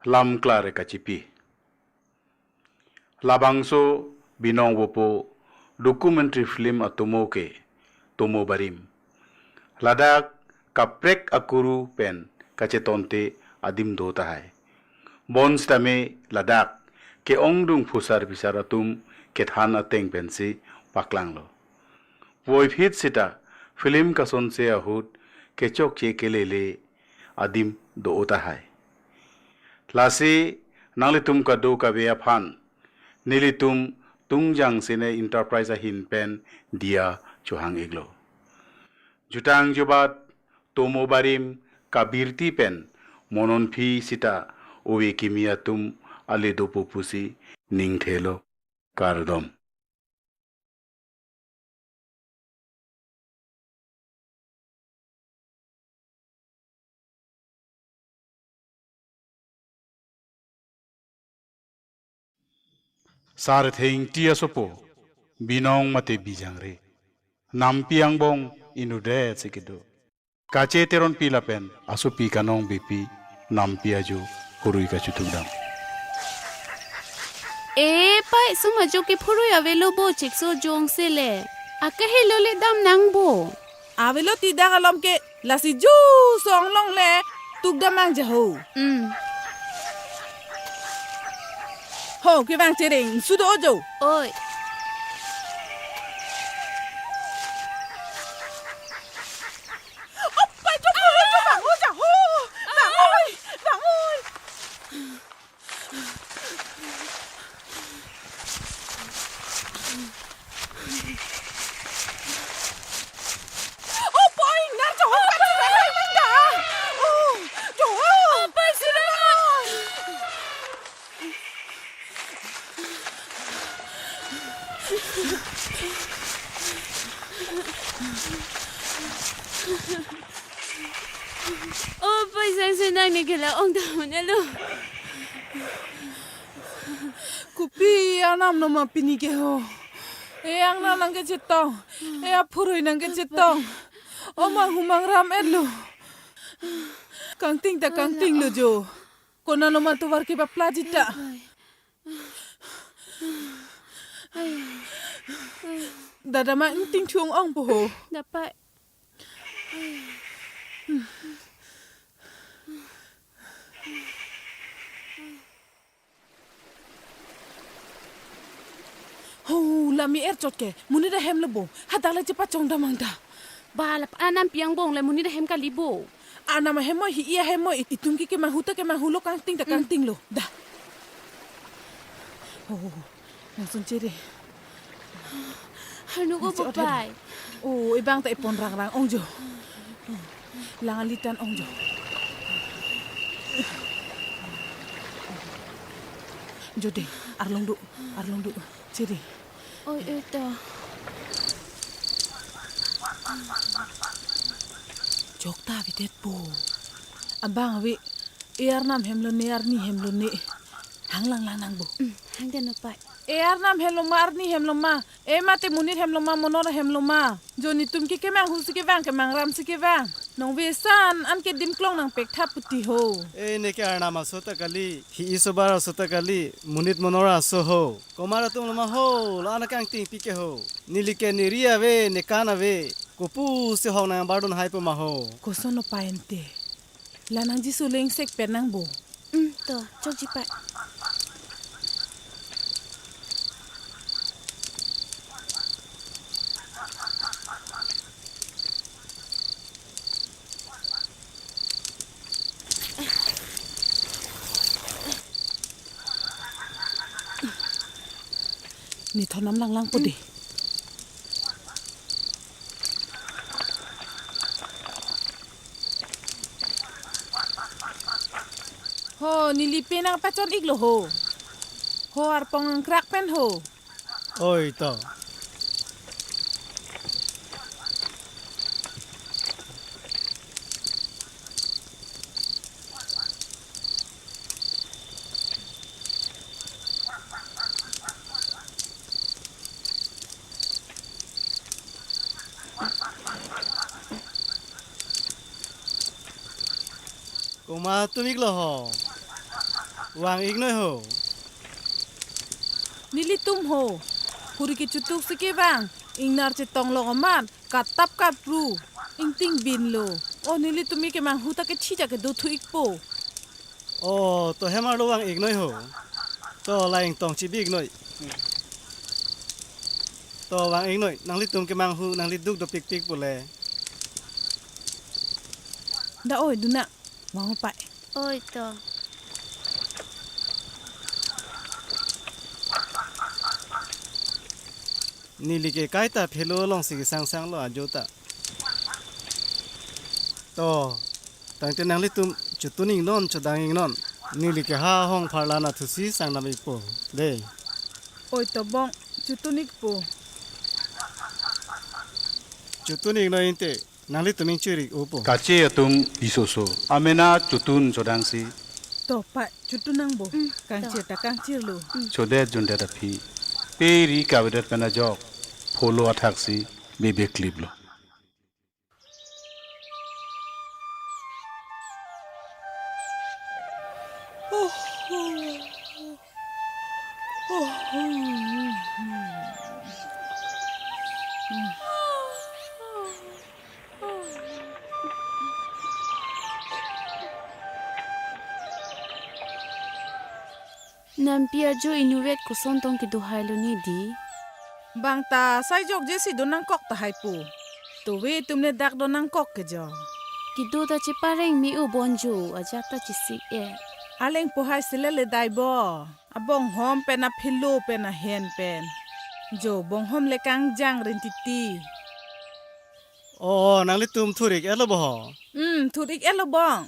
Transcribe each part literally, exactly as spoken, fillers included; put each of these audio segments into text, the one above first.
Lamklar kachipi. Labangso Binong Wopo documentary film atomo ke Tomo Barim. Ladak kaprek akuru pen kachetonte adim do tahai. Bonsitame ladak ke-ongdung phusar phisar atum kethan ateng pensi paklanglo. Puvoiphit sita film kasonse ahut kechokche kelele adim do tahai. Lasi nanglitum kadokave aphan nelitum Tungjang Cine Enterprise ahin pen diya chohang-iklo. Jutang jubat Tomo Barim kabirti pen mononphi sita ove kimi atum ale dopo pusi ningthelo. Kardom. Sarthe Ingti asopo, Binong mate Bijangre. Nampi angbong inutdet si kedo. Kache Teronpi lapen asopi Kanong Beypi nampi ajo phurui kachothukdam. E pai, sum ajo ke phurui avelo bo, chikso jongsi le. Akahelo le damnang bo. Avelo ti dak alom ke, lasi ju song longle thukdam nangji ho. Mm. Ho, kevang chereng, sudo ojo. Oi. Opai, jo, jo, jo, bang, oja, ho. Bang, oi, bang, oi. Opai, nar jo, ho, bang, jo, ho, bang, jo. Oh, jo, ho. Opai, sira. O, paisang senang ni kela ong tamun alo. Kopi arnam noma pini ke ho. E-ang nangkechetong. E-aphurui nangkechetong. O manghumang ram-etlo. Kangting ta kangtinglo jo. Konat noma tovar kepapla jita. Dada ma ingting thung ong po ho. Dapat. Ho, lami erchot ke, monit ahem lo bo, hadak le chepachongdam ang ta. Ba, la arnam pi angbong le monit ahem kali bo. Arnam ahem mo, hi-i ahem mo, itum ke kemanghu ta kemanghulo, kangting ta kangtinglo. Da. Ho, ho, ho. Nangsun chere. Hanu ko. Nangsun bupai. O, ebang ta epon rangrang ongjo. Lang alitan ongjo. Jo dei, arlong do, arlong do, chere. Oi, oi, to. Jok ta avedet po. Abang ave, e-arnam hem lo ne arni hem lo ne. Hang langlang nang bo. Hmm, hang den upai. E-arnam hem lo ma, arni hem lo ma. E mate monit hem lo ma, monor hem lo ma. Jo netum ke kemanghu si kevang, kemangram si kevang. Nong vesan an ke dim klong nangpek thap puti ho. E neke arnam aso ta kali, hi-i sobar aso ta kali, monit monor aso ho. Komat atum lo ma ho, la-an akangting pi ke ho. Neli ke neri ave, nekan ave. Kopusi hong nangbardun hai po ma ho. Koson upai ante. La nangji suleng sek pen nang bo. Hmm, to, chokji pa. Ne thonam langlang po dei. Ho, neli pe nangpachon-iklo ho. Ho, arpong angkrak pen ho. Oi to. Komat atum-iklo ho. Vang-iknoi ho. Nelitum ho. Phuri kechutuk si kevang. Ingnar chetong lo amat. Katap kapru. Ingting bin lo. O nelitum ke kemanghu ta kechija kedo thu-ikpo. O, to hem arlo vang-iknoi ho. To la ingtong chibi-iknoi. To vang-iknoi. Nanglitum kemanghu, nangli duk dopikpik pule. Da oi, duna. Vang-o pai. Oi to. Neli ke kaita phelo alongsi kesangsang lo ajo ta. To, tangte nanglitum chotun-iknon, chodang-iknon. Neli ke ha hong pharla na thusi sang nam-ikpo. De. Oi to bong, chotun-ikpo. Chotun-iknoi inte. Nanglitum ingchuri-ikpo. Kache atum isoso. Amena chotun chodangsi. To pai, chotun nangpo. Mm, kangchir to. Ta kangchirlo. Mm. Chodet jundet aphi. Pe ri kavedet pen ajok. Pholo athaksi bebe kliplo. Nampi ajo inutvet koson tong kedo hailo ni di. Bang ta sai jokje si do nangkok tahai pu. Tove itum le dak do nangkok ke jo. Kedo ta chepareng me-o bon jo, ajat ta chesik-et. Aleng pohai sila le dai bo. Abonghom pen, aphelo pen, ahen pen. Jo bonghom le kangjang rin titi. O, nanglitum thur-ik-etlo bo ho? Hmm, thur-ik-etlo bong.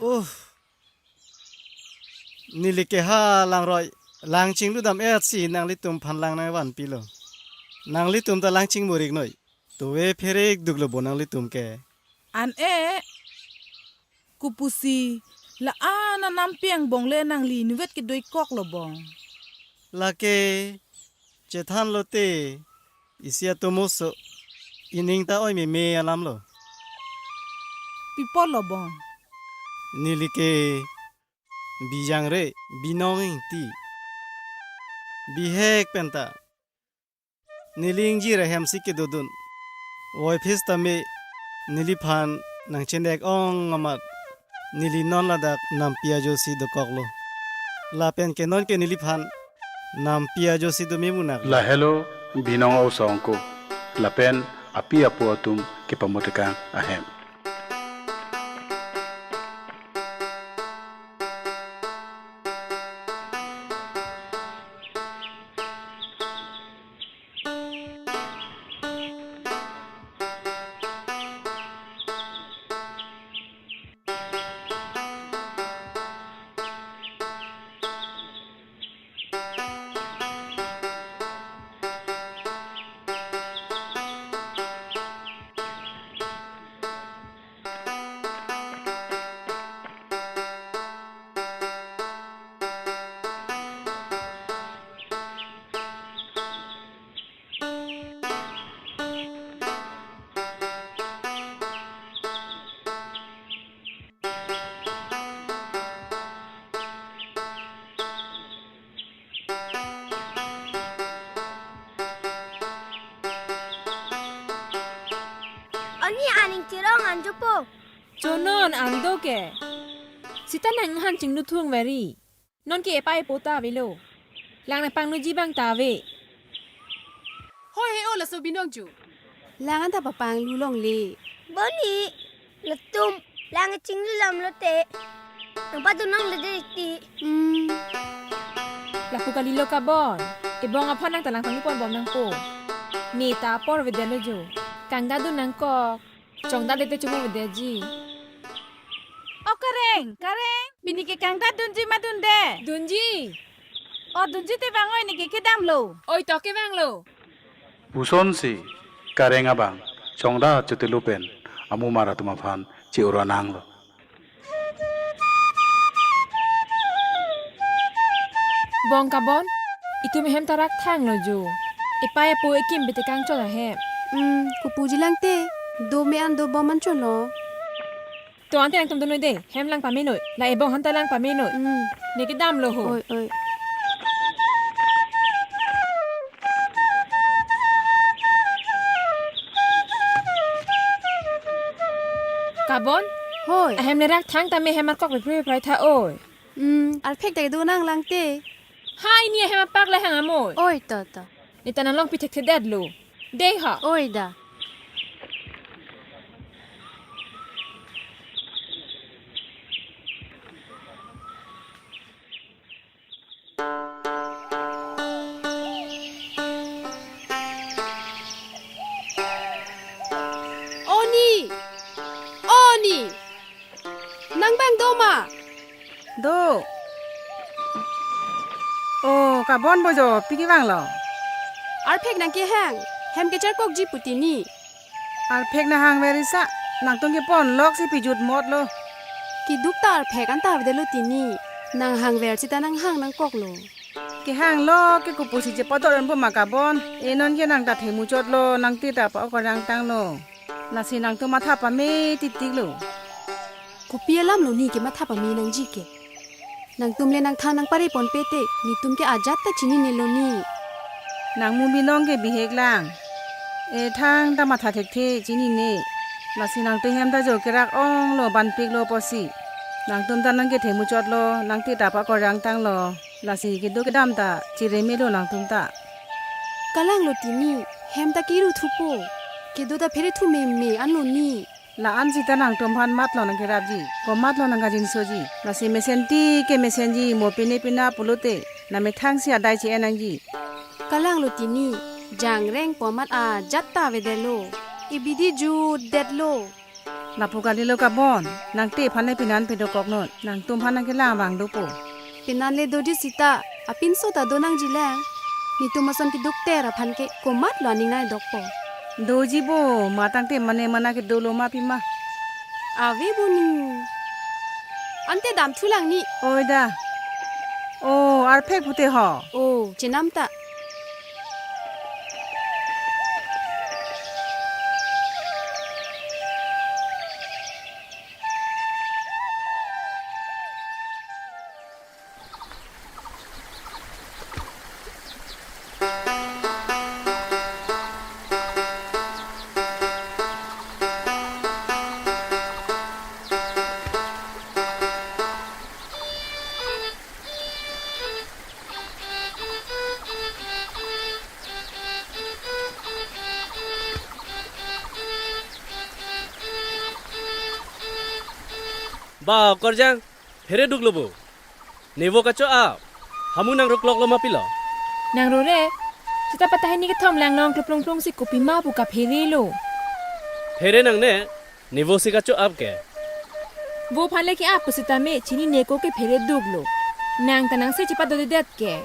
Uh. Neli ke ha langroi, lang chingludam-et si nanglitum aphan lang nangvanpilo. Nanglitum ta lang chingmur-iknoi. Tove phere-ik duklo bo nanglitum ke. An-e, kopusi, la-an anam pi angbong le nangli inutvet kedo-ikkoklo bong. Lake, chethanlo te, isi atomo so, ining ta oi meme alamlo. Pi apotlo bong. Neli ke, bijang re, binong ingti. Bihek penta. Neli ingjir ahem si kedodun. Voiphit tame neliphan nangchenek-ong amat. Neli non ladak nampi ajo si dokoklo. Lapen ke non ke neliphan nampi ajo si do memunak. Lahelo binong osong ko. Lapen api apo atum kepamotekang ahem. Ani aning chirong anjopo. Chonon ando ke. Sita nanghan chinglu thung veri. Non ke epai epo ta avelo. Lang nangpangluji abang ta ave. Hoi he o laso binong ju. Lang anta papanglu longle. Boni, latum, lang chinglu lam lote. Nangpadun longle de ti. Hmm. Lapu kalilo kabon. Ebong aphan nang ta lang panglu ponbom nangpo. Ne ta apor avedetlo jo. Kangdadun nangkok. Chongdadete chomo avedetji. O Kareng, Kareng, pini ke kangdadunji ma dunde? Dunji. O dunji te vang oi, ne ke kedamlo. Oi to kevanglo. Pusonsi Kareng abang chongda chotelo pen amumar atum aphan che-ura nanglo. Bong kabon, itum hem ta rakthanglo jo. Epai epo ekim bete kangchot ahem. Hmm, kopuji lang te, do me an dobom an cholo. To ante nangtum dun noi de, hem lang pame noi, la ebong aphan ta lang pame noi. Hmm. Ne kedam lo ho. Oi, oi. Kabon? Hoi. Ahem le rak thang tame hem arkok bepre beprai tha oi. Hmm, arphek ta kedo nang lang te. Hai ni ahem apak le hang amoi. Oi, to, to. Ne ta nanglong pi thekthedet lo. Dei ha. Oi da. O ni! O ni! Nang bang do ma? Do. O, Kabon bojo, pi kevang lo? Arphek nang kehang, hem kecharkokji pu tini. Arphek nang hangver isi, nangtum kepon lok si pijut mot lo. Keduk ta arphek anta avedet lo tini, nang hangver sita nang hang nangkok lo. Kehang lo ke kopusi chepador an bo ma Kabon. E non ke nang ta themuchot lo, nang te ta pa okorang tang lo. Lasi nangtum matha pame titik lo. Kopi alam lo ni kematha pame nangji ke. Nangtum le nangthang nang pare ponpe te, netum ke ajat ta chinine lo ni. Nang mu binong ke bihek lang. E thang ta matha thekthe chinine. Lasi nangtum hem ta jo kerak ong lo banpik lo pusi. Nangtum ta nang ke themuchot lo, nang te ta pa okorang tang lo. Lasi kedo kedam ta chireme lo nangtum ta. Kalang lo tini, hem ta kiru thupo. Kedo ta phere thu meme an lo ni. La-an sita nangtum aphan mat lo nang kerapji, komat lo nang kajinsoji. Lasi mesen ti ke mesenji mo pine pina pulote, namethang si adai che-en nangji. Kalang lo tini, jangreng pu amat ajat ta avedet lo. Ibidi jutdet lo. Lapu kali lo Kabon, nang te aphan le pinan pedokok non, nangtum aphan nang kelang abang dopo. Pinan le doji sita, apinso ta do nangji lang. Netum ason keduk ter aphan ke komat lo aning nang dokpo. Doji bo, matang te mane mana kedo lo ma pima. Ave bo ni. Ante dam thu lang ni. Oi da. O, arphek pute ho. O, chenam ta. Ba, Korjang, phere duk lo bo. Nevo kacho-ap. Hamu nang ro klok lo ma pilo? Nang ro re. Sita patah ini kethom lang long kluplung plung si kopi ma pu kaphere lo. Phere nangne, nevo si kacho-ap ke. Vo aphan le ke-ap pusitame chinine ko ke phere duk lo. Nang ta nang se chepadodedet ke.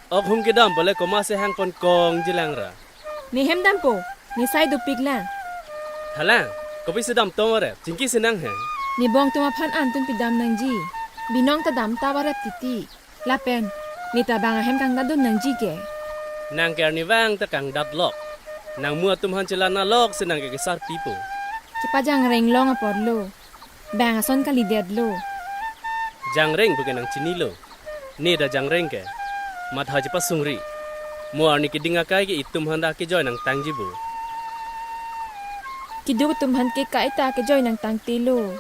Ok hum kedam pale komat si hangpon kongji lang ra. Ne hem dampo, ne sai dopik lang. Thalang, kopi si dam tong ore, chingki si nang he. Ne bong atum aphan an tun pidam nangji. Binong ta dam ta varep titi. Lapen, ne ta bang ahem kangdatdun nangji ke. Nang ke arnivang ta kangdat lok. Nang mu atum aphan chelang na lok si nang ke kesar pipo. Chepajangreng long apor lo. Bang ason kalidet lo. Jangreng pu ke nang chini lo. Ne ta jangreng ke. Matha chepasungri. Mo arni keding akai ke itum aphan ta kejoi nangtangji bo. Keduk atum aphan ke kaita kejoi nangtangte lo.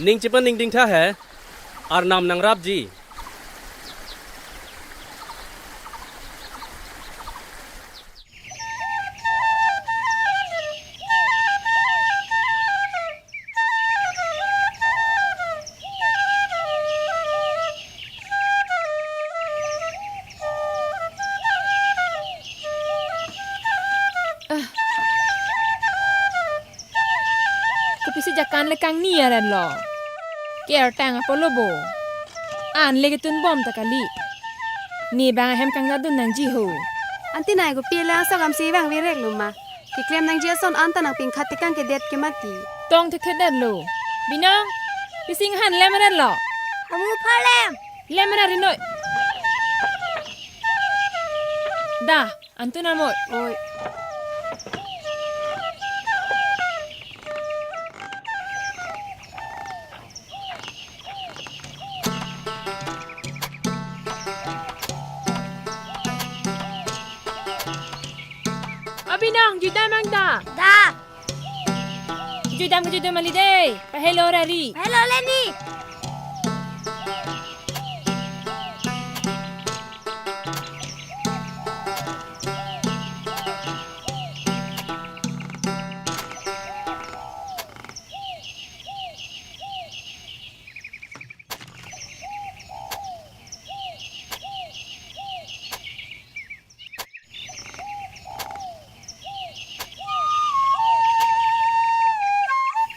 Ning chepaningding tha he, arnam nangrapji. Ah. Kopisi jakan le kangni aren lo. Kertang apotlo bo. An le ketun bom ta kali. Ne bang ahem kangdatdun nangji ho. Ante nai kopi le asok amsi vang verek lo ma. Keklem nangji ason anta nangpingkhat tekang kedet ke mati. Tong thekthedetlo. Binong, pisi inghan lem ren lo. Amu phalem. Lem ren rinoi. Da, antu namoi. Oi. O Binong, juidam ang da. Da. Juidam, juidam ali dei. Pahelo rari. Pahelo leni.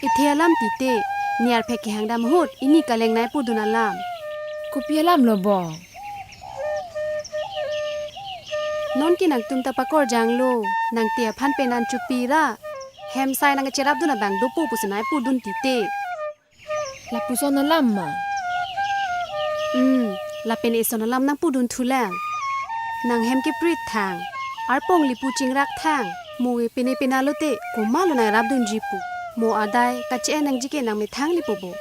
Ithe alam tite, niar phek kehang dam ahut, ini kalengnei pudun alam. Kopi alam lo bong? Non ke nangtum ta pakorjang lo, nangte aphan penan chupi ra. Hem sai nangcherapdun abang dopo pusi nai pudun tite. Lapuson alam ma? Hmm, lapen eson alam nangpudun thulang. Nang hem keprit thang, arpong lipu chingrak thang, mo e pene pena lote, komat lo nangrapdunji pu. Mo adai, kache-en nangji ke nangmethang lipo bo.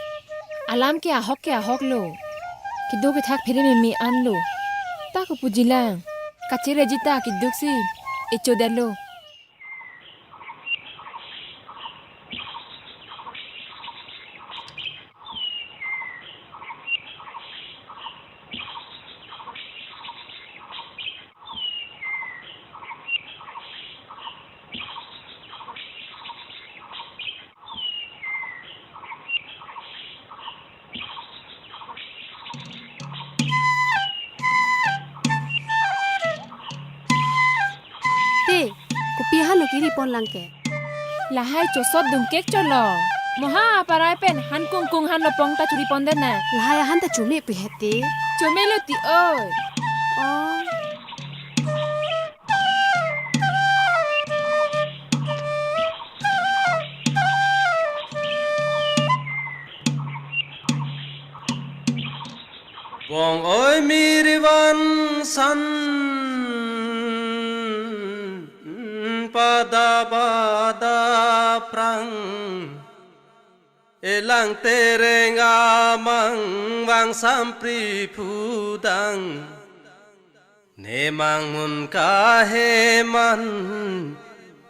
Alam ke ahok ke ahok lo. Kedo kethak phere meme an lo. Ta kopuji lang. Kachereji ta kedoksi. Echo detlo. Te, kopi ahan lo kiri pon lang ke? Lahai chosot dungkek cholo. Moha parai pen han kungkung han lopong ta churi pon den na. Lahai ahan ta chome pu he te. Chome lo ti oi. Oh. Bong oi mir vansan pada bada prang. Elang tereng amang vang sampri phudang. Nemang mun kaheman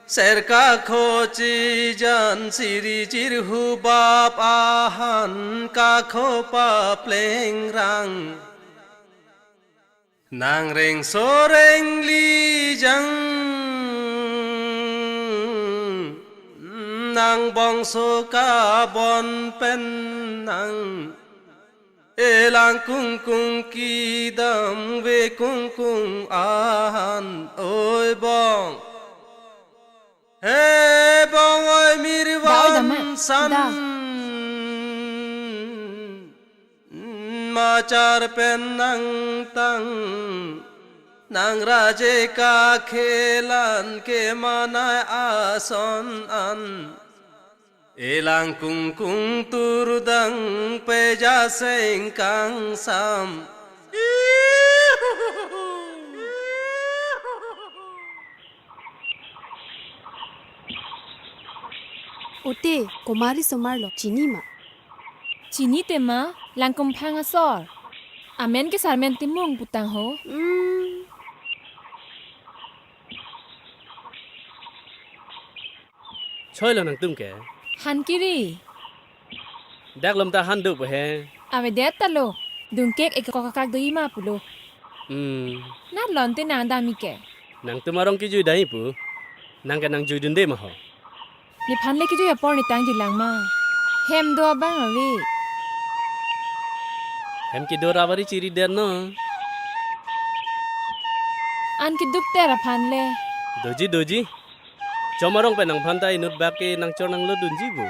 ser kakhochi jan siri jirhu bap ahan kakho paplengrang. Nang rengso rengli jang, nang bongso kabon pen nang elang kungkung kidam ve kungkung ahan oi bong. He bong oi mir vansan. Da, oi da ma. Da. Machar pen nangtang nang raje kakhelan kemanai ason an. Elang kungkung turdang peja seng kangsam. Ote, komat riso mar lo, chini ma? Chini te ma, Langkumphang asor. Amen ke Sarmen Timung putang ho. Hmm. Choi lo nangtum ke? Han kiri. Dak lom ta han do pu he. Avedet ta lo. Dungkek ekakok akak do-i ma pulo. Hmm. Nat lon te nang dam-i ke. Nangtum arong kejui dai pu. Nang ke nang jui dunde ma ho. Nephan le kejui apor ne tang jui lang ma. Hem do abang ave. Hem kedo ra bari chiri der no. An keduk ter aphan le. Doji, doji. Chom arong pen nangphan ta inut bak ke nangchor nanglo dunji bo.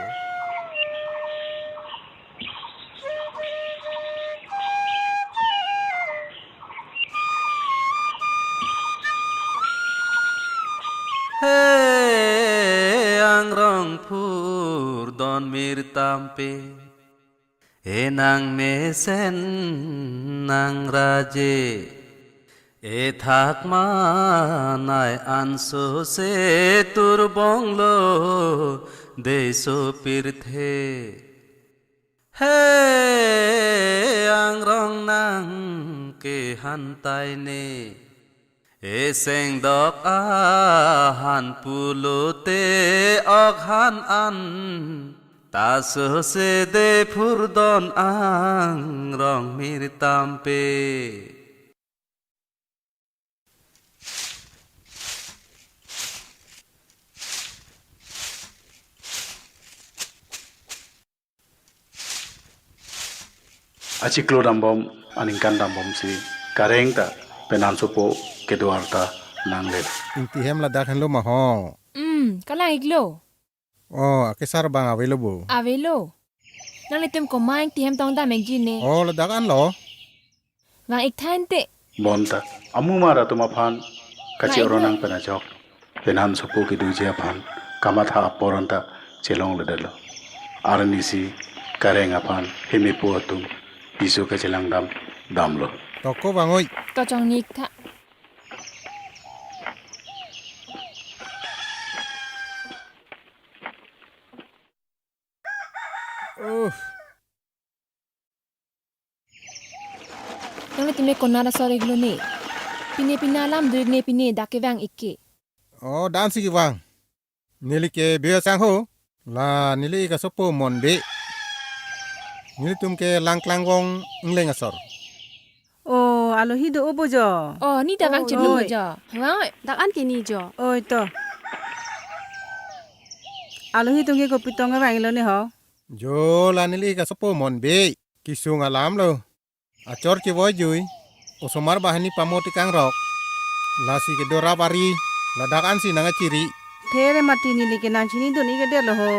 He. phurdon mir tampe. E nangmesen nangraje, e thak manai anso se turbonglo deiso pirthe. He angrong nang kehantai ne, eseng dok ahan pulote ok han an, ta so se de phurdon angrong mir tampe. Achiklo dambom, aningkan dambom si kareng ta penansopo kedo arta nangle. Ingti hem ladak henlo ma ho? Hmm, kalang iklo. Oh, akesar abang avelo bo? Avelo. Nanglitum komat ingti hem tong dam ikji ne? Oh, ladak anlo. Vang ik tha ante. Bonta, amu mar atum aphan kache-oro nang pen ajok, penansopo kedoji aphan kamatha apor anta chelongledetlo. Arnisi kareng aphan hemepo atum piso kachelang dam damlo. To ko vang oi. To chongni ik tha. Uh. Nanglitum le konat asor iklo ne? Pine pine alam do ik ne pine, dak kevang ik ke. Oh, dan si kevang. Neli ke Bey Asang ho. La neli ik asopo Monbe. Nelitum ke Langklangvong Ingleng asor. Oh, alohi do-o bo jo. Oh, ne ta vang chedun bo jo. Vang oi. Dak an ke ne jo. Oi to. Alohi atum ke kopi tong kevanglo ne ho? Jo, la neli ik asopo Monbe. Kesung alam lo. Achor kevoi jui. Osomar banghini pamo ti kangrok. Lasi kedo rap ari. Ladak ansi nangkachiri. There mati, neli ke nangchinidun ik-edetlo ho.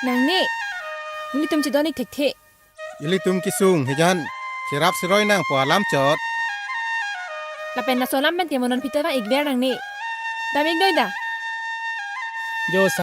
Nangne. Nelitum chedon ik thekthe. Ilitum kesung hijan cherap cheroi nangpo alam chot. Lapen laso alam pen ke mo non Peter vang ikver nangne. Dam ik noi da. Jo sa.